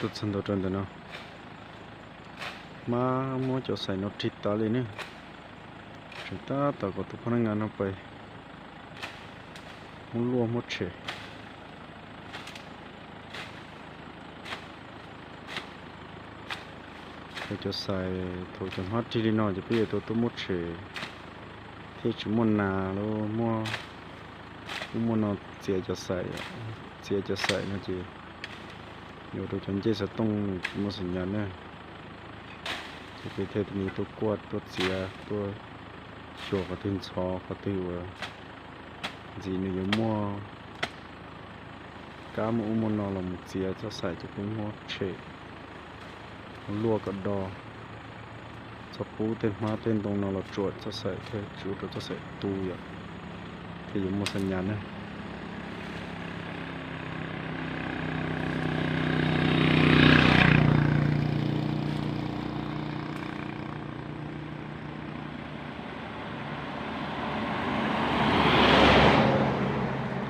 Txog ntua rau ntawm no, hmab muab cov xaim no rig tas li ne, tseem tab tom kom tus poj neej no pais muab luaj muab tshem. Thaum cov xaim, thaum cov hmab rig li no ces peb yuav tau tuaj muab tshem thiab tsis muaj nas los muaj ub muaj no txiav cov xaim, txiav cov xaim no ces yuav ua rau cov ncej xov tooj tsis muaj xas nyas na. Ces peb thiaj li tuaj kuaj tuaj txiav tuaj xyuas qhov twg ntxhov qhov twg uas ntxim nws yuav muaj kab muaj ub muaj no los mus txiav txoj xaim ces peb muab tshem, muab luaj kom do, txhob pub tej hmab tej ntoo no los tsuam txoj xaim thiab tsis ua rau txoj xaim tu yom, thiaj yuav muaj xas nyas na.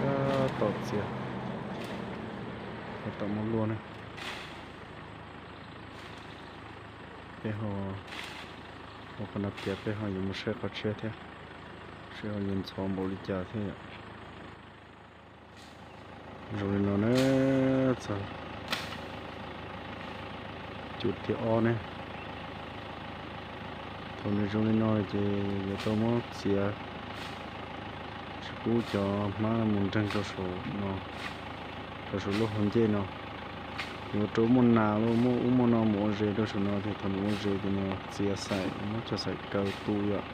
Tab tom txiav, tab tom muab luaj ne. Peb ho ua qhov no tiav peb ho yuav mus saib qhov tshiab thiab, saib ho yuav ntxhov npaum li cas thiab yom. Zoo li no na, txog cuv thib ob ne. Thaum nws zoo li no ces yuav tau muab txiav, tsis pub cov hmab mus nreeg rau saum no, rau saum lub hauv ncej no. Yuav rau muaj nas los muaj ub muaj no mus ua zes rau saum no ces thaum nws ua zes ces nws txias xaim, muab cov xaim kaw tu yom.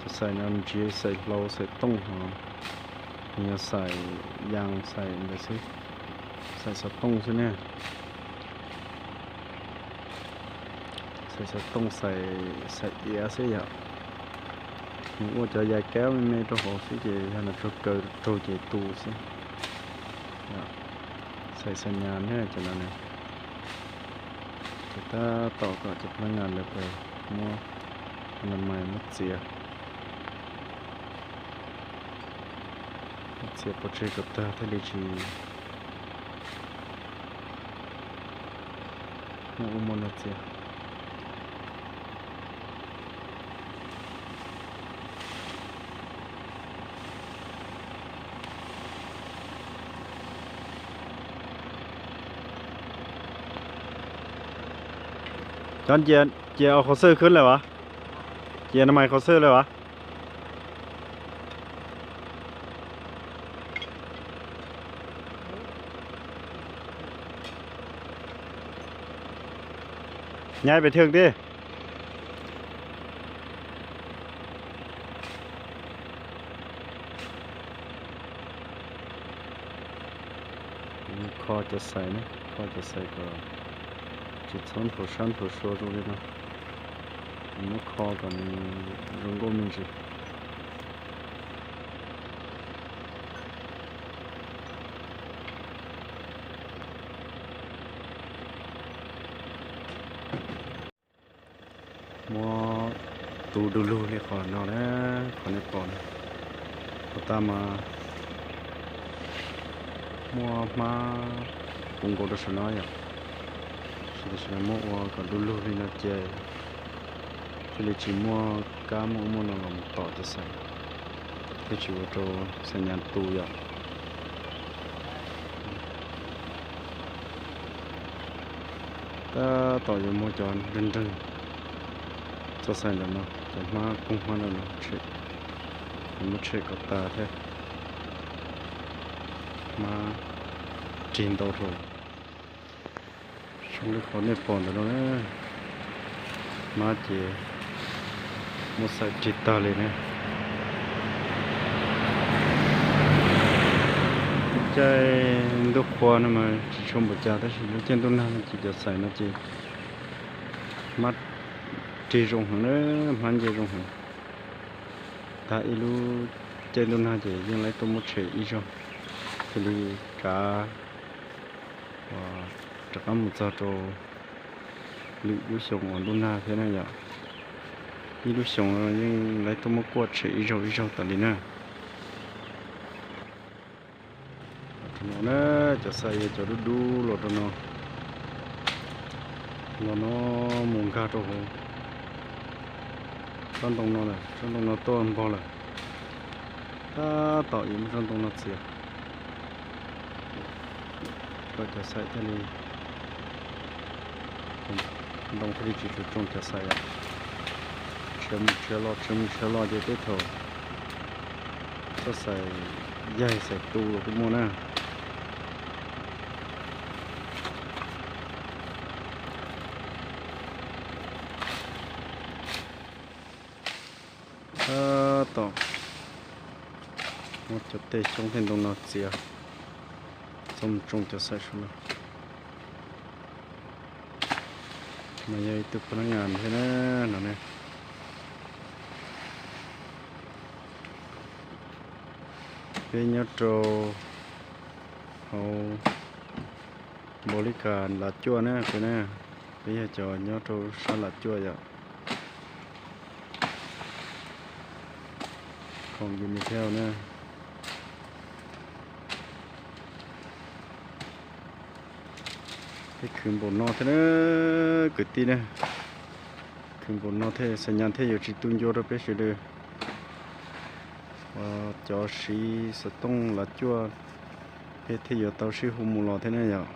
Cov xaim no nws tsis yog xaim hlau xaim tooj hos, nws yog xaim yas xaim ntawd xwb, xaim xov tooj xwb ne. Xaim xov tooj xaim, xaim iav xwb yom. Nws ua cov yas kab me me rau hauv xwb ces yog nws raug kaw raug ces tu xwb. Xaim xas nyas ne cov no ne. Ces tab tom kom cov poj ngas lawv pais muab a na mais muab txiav, muab txiav pov tseg kom tag thiaj li tsis muaj ub muaj no txiav. Cov cia, cia qhov xwb khwb lawm as, cia no mais qhov xwb lawm as. Nyaib pes thiaj tib. Kho cov xais ne, kho cov xais kom tsis txhob nphaum sab nphaum sua zoo li no. Muab kho kom nws zoo nkauj me ntsis. Muab tu du lug li qhov no na, qhov nej pom no. Qhov tag mas muab hmab puv nkaus rau saum no yom. Tam sim no muab ua kom du lug li no ces thiaj li tsis muaj kab muaj ub muaj no los tom cov xais, thiaj tsis ua rau xais nyas tu yom. Tab tom yuav muab cov nreeg nreeg txoj xais ntawm no, cov hmab koog hmab ntawm no tshem, yuav muab tshem kom tas thiab. Hmab rig ntau dhau. Zoo li qhov nej pom ntawm no na, hmab ces muab xais rig tag li na. Lub caij ntuj qhua no mas tsis tshua npaum cas, tab sis lub caij ntuj nag no ces cov xais no ces hmab rig zoo heev na, hmab nce zoo heev. Tag ib lub caij ntuj nag ces yeej laib tuaj muab tshem ib zaug, thiaj li kav rov qab mus txog rau lwm lub xyoo uas ntuj nag thiab na yom. Ib lub xyoo yeej laib tuaj muab kuaj tshem ib zaug ib zaug tas li na. No na, cov xais yog cov dub dub los rau no, los no mus nkag rau hauv tsob ntoo no lawm, tsob ntoo no tuaj npog lawm. Tab tom yuav muab tsob ntoo no txiav kom cov xais thiaj li, ntoo thiaj li tsis tshua tsoo cov xais. Tshiav mus tshiav los tshiav mus tshiav los ces tej thaum tsob xais yaig xais tu los kuj muaj na. Tab tom muab cov tej xyoob tej ntoo no txiav txhob mus tsoo cov xais sawv no. Mas yog ib tug phab nab ngas thiab na no ne. Peb nyob rau hauv npaum li kas Lav Cuaj na peb na, peb yog cov nyob rau sab Lav Cuaj yom. Khoom yus mus thiab na. Peb khwv npaum no thiab na kwv tij na. Khwv npaum no thiaj xas nyas thiaj yuav tsis tu ncua rau peb sawv daws. Uas cov siv xov tooj Lav Cuaj, peb thiaj yuav tau sib hu mus los thiab na yom.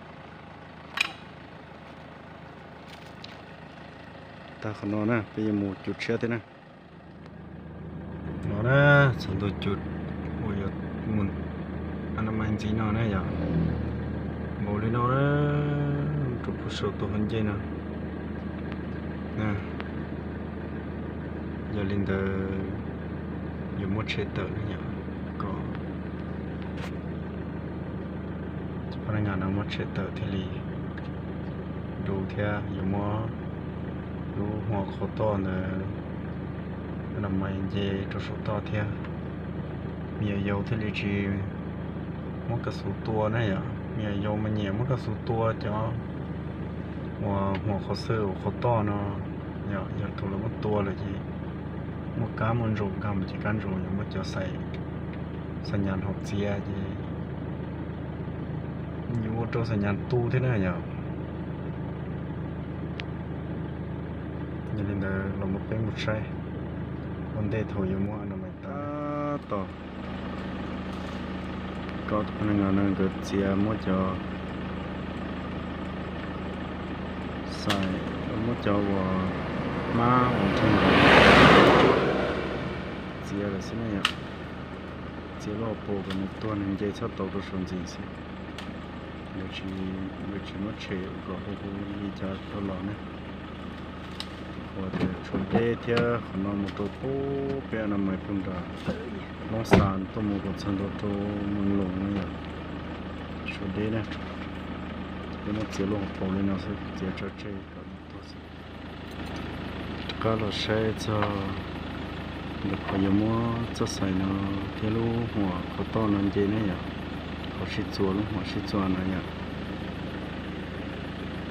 Tag qhov no na peb yuav mus cuv tshiab thiab na. No na, txog ntua cuv uas yuav mus a na mais ntxiv no na yom. Npaum li no na, rau pem saum tus hauv ncej no. Yog li ntawd yuav muab tshem tawm na yom, kom cov phab nab ngas no muab tshem tawm thiaj li du thiab yuav muab lub hua qhov toj ntawd a na mais nce rau saum toj thiab. Me nyuam yaus thiaj li tsis muab kaj xu tua na yom, me nyuam yaus mas nyiam muab kaj xu tua cov uas hua qhov xwb uas qhov toj no yom, yog thaum lawv muab tua lawm ces muaj kab muaj ntsaum nkag mus ces kab ntsaum yuav muab cov xais, xas nyas hnav txiav ces yuav ua rau xas nyas tu thiab na yom. Yog li ntawd los mus peb mus saib ua ntej thaum yuav muab a na mais tab tom kom tus phab nab ngas no nkawd txiav muab cov xais, muab cov uas hmab uas nrhw txiav lawm xwb na yom. Txiav lub hauv paus kom nws tuag nws nce txhob tau rau saum ntxiv xwb. Lawv tsis muab tshem kom hu hu li cas tau los ne. Qhov tias tshuav deb thiab qhov no mus rau pub peb a na mais pug nram Hmoob Xas tuaj mus kom txog ntua rau Moos Loos no yom. Tshuav deb na. Peb muab txiav lub hauv paus li no xwb, txiav tso tseg kom nws tuag xwb. Rov qab los saib txog ntawm qhov yuav muab txoj xais no thiab lub hua qhov toj no nce ne yom. Qhov sib txuas, lub hua sib txuas no yom.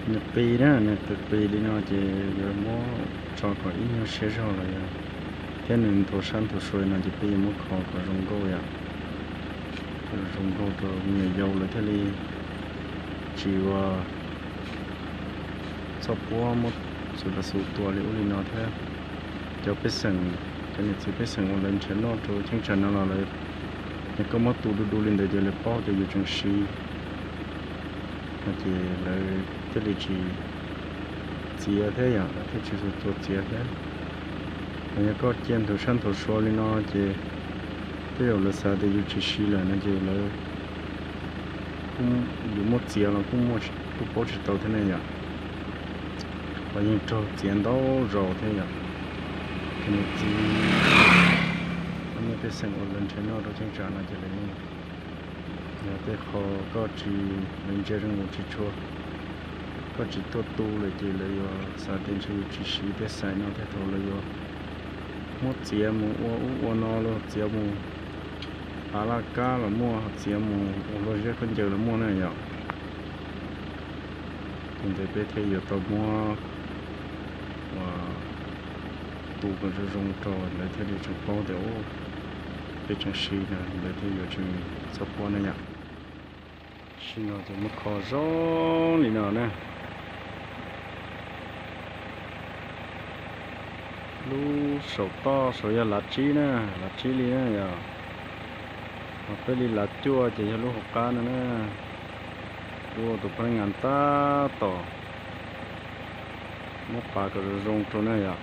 Nws qis na, nws qis qis li no ces yuav muab tso kom ib nyuag siab zog los yog thiab nws nthuav sab nthuav sua li no ces peb yuav muab kho kom zoo nkauj yom. Zoo nkauj rau me nyuam yaus lawv thiaj li tsis ua txhob puab muab txhua lawv xu tua li ub li no thiab. Cov pej xeem, cov niam txiv pej xeem uas lawv nrhiav noj rau cheeb tsam no los lawv, yog koj muab tu du du li ntawd ces lawv paub tias yus tseem siv no ces lawv thiaj li tsis txiav thiab yom, lawv thiaj tsis xu tua txiav thiab. Mas yog koj cia nthuav sab nthuav sua li no ces tej zaum lawv xav tias yus tsis siv lawm no ces lawv, yus muab txiav los kuj muaj, kuj paub tsis tau thiab ne yom. Qhov yeej raug txiav ntau zaus thiab yom. Cov niam txiv, cov niam pej xeem uas lawv nrhiav noj rau cheeb tsam no ces lawv yeej, yog tej qho koj tsis, lawv ntsia zoo mus tsis tshua, koj tsis tuaj tu lawm ces lawv yuav xav tias ntshe yus tsis siv tej xais no thiab thaum lawv yuav muab txiav mus ua ub ua no los txiav mus pav laj kab los muaj, txiav mus ua luaj ziab khaub ncaws los muaj na yom. Ces ntawd peb thiaj yuav tau muab ua tu kom zoo zoo rau lawv thiaj li tseem paub tias peb tseem siv na, lawv thiaj yuav tsis txhob puab na yom. Tam sim no ces muaj kho zoo li no na. Lub saum toj saud yog lav tsib na, lav tsib li na yog. Ho peb li lav cuaj ces yog lub hauv qab no na. Ua tus phab ngas tab tom muab pav kom zoo zoo rau na yog.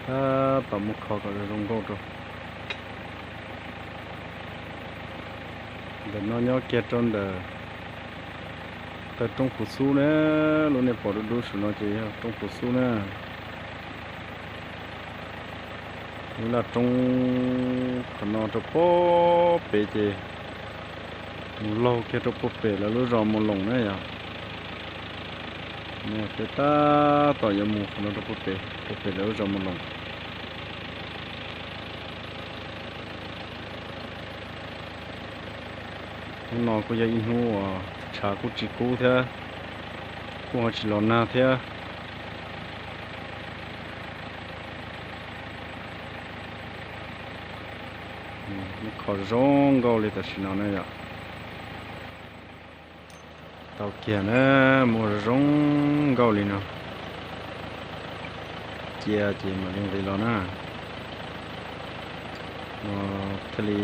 Tab tom muab kho kom zoo nkauj rau. Ntawm no nyob kiag rau ntawm taw roob Phuv Xub na, lub nej pom dub dub saum no ces yog roob Phuv Xub na. Lub laj roob qhov no rau puag pem ces mus laug kiag rau puag pem lawv lub zos Mus Loos na yog. Peb tab tom yuav mus qhov no rau puag pem, puag pem lawv lub zos Mus Loos. Hnub no kuj yog ib hnub uas tshav kuj tsis kub thiab, kuj ho tsis los nag thiab. Muab kho zoo nkauj li tam sim no na yom. Tau kiag na, muaj zoo nkauj li no. Cia ces mam li nqis los na. No thiaj li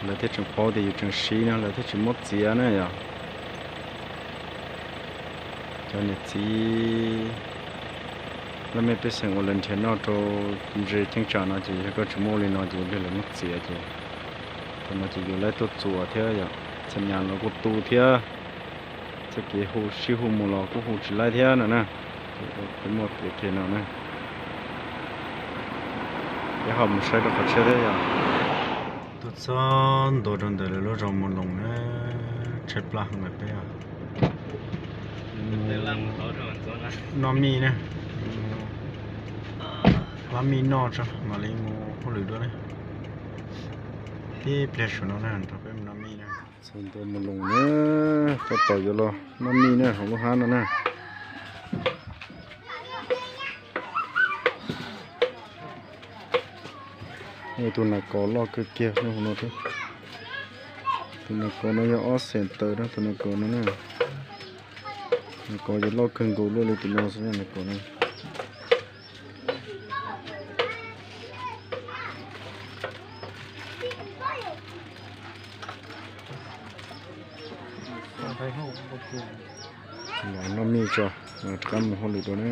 lawv thiaj tseem paub tias yus tseem siv no, lawv thiaj tsis muab txiav na yom. Cov niam txiv laj mej pej xeem uas lawv nrhiav noj rau ntses cheeb tsam no ces yog koj tsis muaj li no ces yog lawv muab txiav ces thaum no ces yus laib tuaj txuas thiab yom, txhua nyas los kuj tu thiab, txoj kev hu sib hu mus los kuj hu tsis laib thiab no na. Ces peb muaj piav kiag no na. Peb ho mus saib rau qhov tshiab thiab yom. Tuaj txog ntua rau ntawm lawv lub zos Mus Loos na, tshaib plab heev lawm peb os. Noj mij na, hlab mij noj tso mam li mus hauj lwm dua na. Tib pliag saum no na nrog peb mus noj mij na. Txog ntua Mus Loos na, tab tom yuav los noj mij na hauv lub hab no na. Tus nas kos loj kawg kiag no. Tus nas kos no yog ob xees tawm na, tus nas kos no na. Nas kos yog loj kawg nkaus luaj li tus no xwb na, nas kos no. Los noj mij tso, rov qab mus hauj lwm dua na.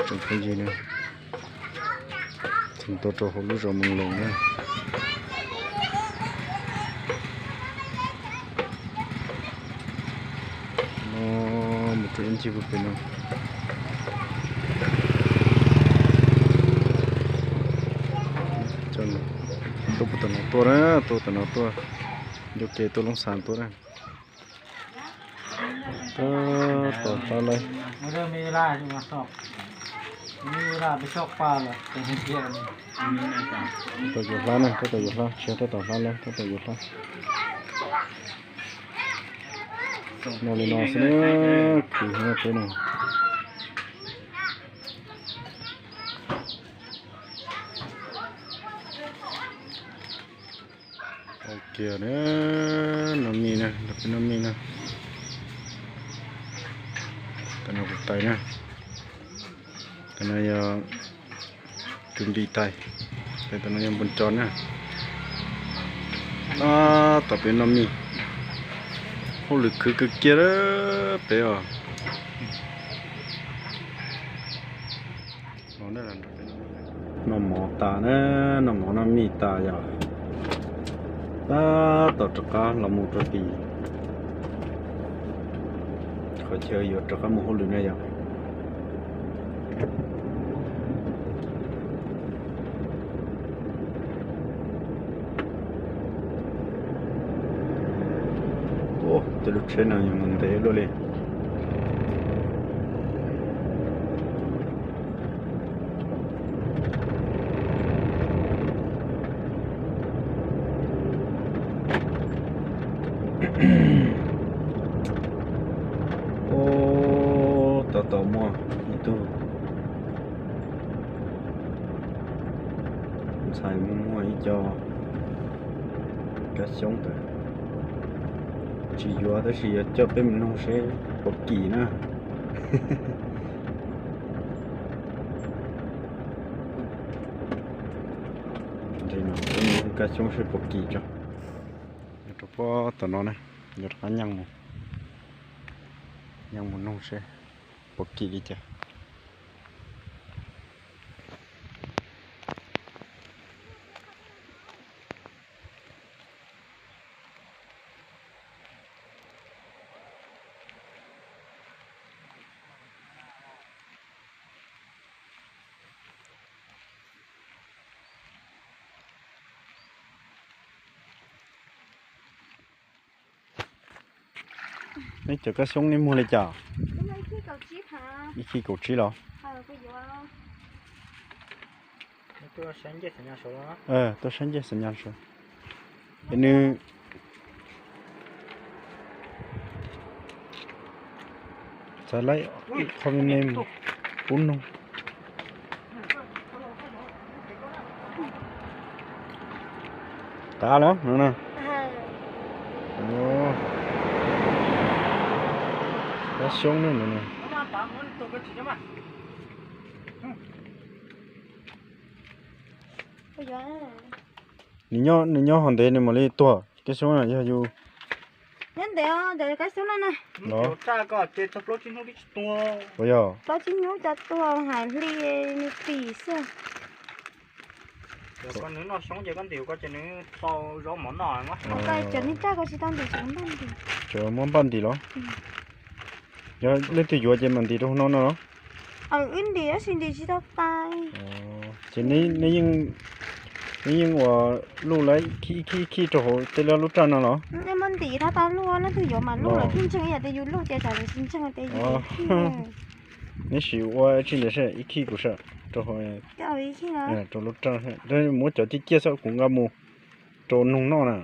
Tsoom phooj ywg na, txog ntua rau hauv lub zos Mus Loos na. No mus rau ib ncig puag pem no. Tuaj puag tom no tuaj na, tuaj tom no tuaj, ncauj ke tuaj Loob Xas tuaj na. Tab tom hlab lawm. Tab tom yuav hlab na, tab tom yuav hlab, tsis yog tab tom hlab lawm, tab tom yuav hlab. No li no xwb na, khwv heev peb no. Tau kiag na, noj mij na, nrog peb noj mij na. Tam no kuv tais na, tam no yog kwv npis tais, tais tam no yog npoo co na. Tab tom peb noj mij, hauj lwm khwv kawg kiag peb os. Noj mov tas na, noj mov noj mij tas yog tab tom rov qab los mus rau tim qhov chaw yuav rov qab mus hauj lwm na yog. Tej lub tsheb no yuav mus ntev luaj li. Tau muaj ib tug ntxhais muaj muaj ib co kab xyoob ntawd, tsis yuav tab sis yuav coj peb mus noog seb puas kim na. Ntshe no peb mus kab xyoob seb puas kim tso. Rau puag tom no na, yuav rov qab nyeej mus, nyeej mus noog seb puas kim li cas. Neb cov kab xyoob neb muag li cas? Ib khij kaum tsib los? Tuaj saib ncej xam nyas saud. Es nws txav laib ib qho me me pub noog. Qab lawm no na. Kab xyoob na no. Nws nyob hov ntev nws mam li tuag kab xyoob na yog yus. Nyob ntev os, ntev kab xyoob na na. Los. Ua yog. Plaub tsib hnub cas tuag hais hli nws pim xwb. Koj nws noj xyoob ces koj ntim ko ces nws tau zaub mov noj. Koj cov nws raj ko tsis tau ntim, tseem muab npaj ntim. Tseem muab npaj ntim los? Yog leej twg yuav ces mam ntim rau hauv no no los? Wb ntim tab sis ntim tsis tau tais. Ces neb yeej ua luj lawv ib khij ib khij rau hauv tej lub raj no los? Nej muab ntim thab tau luj, leej twg yuav mas luj lawm thiaj ntseeg, yam tias yus luj ces tsam lawv tsis ntseeg tias yus. Neb sim ua tsis ntev seb ib khij kuv sawm rau hauv, rau lub raj, muab cov ciaj ciaj xwb kuv nqa mus rau noog noj na.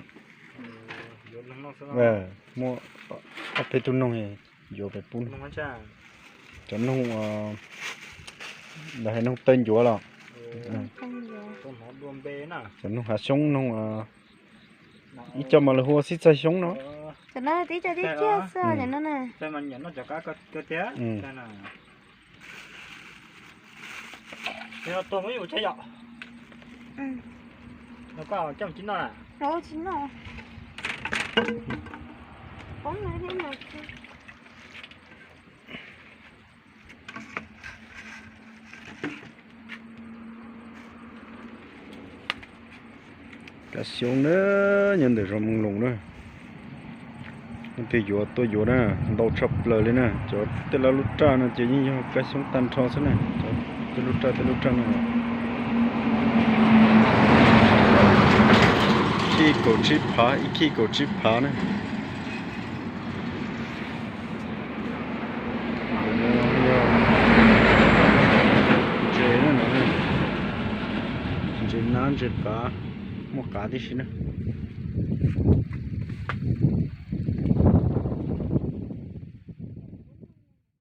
Muaj ob peb tug noog yuav pem pub. Cov noog, lawv hais noog taw ncuav los? Cov noog hav xyoob, noog, ib co mas lawv hu ua xib txaij xyoob no. Cov no tib co tib ciaj xwb no. Kab xyoob na, nyob ntawm zos Moos Loos na. Leej twg yuav tuaj yuav na, ntau tshaj plaws li na. Cov tej lab lub raj no ces yeej yog kab xyoob tag nrho xwb na. Cov tej lub raj tej lub raj no. Khij kaum tsib phav, ib khij kaum tsib phav na. Ntses na no, ntses nab ntses qav, muaj qav tib si na.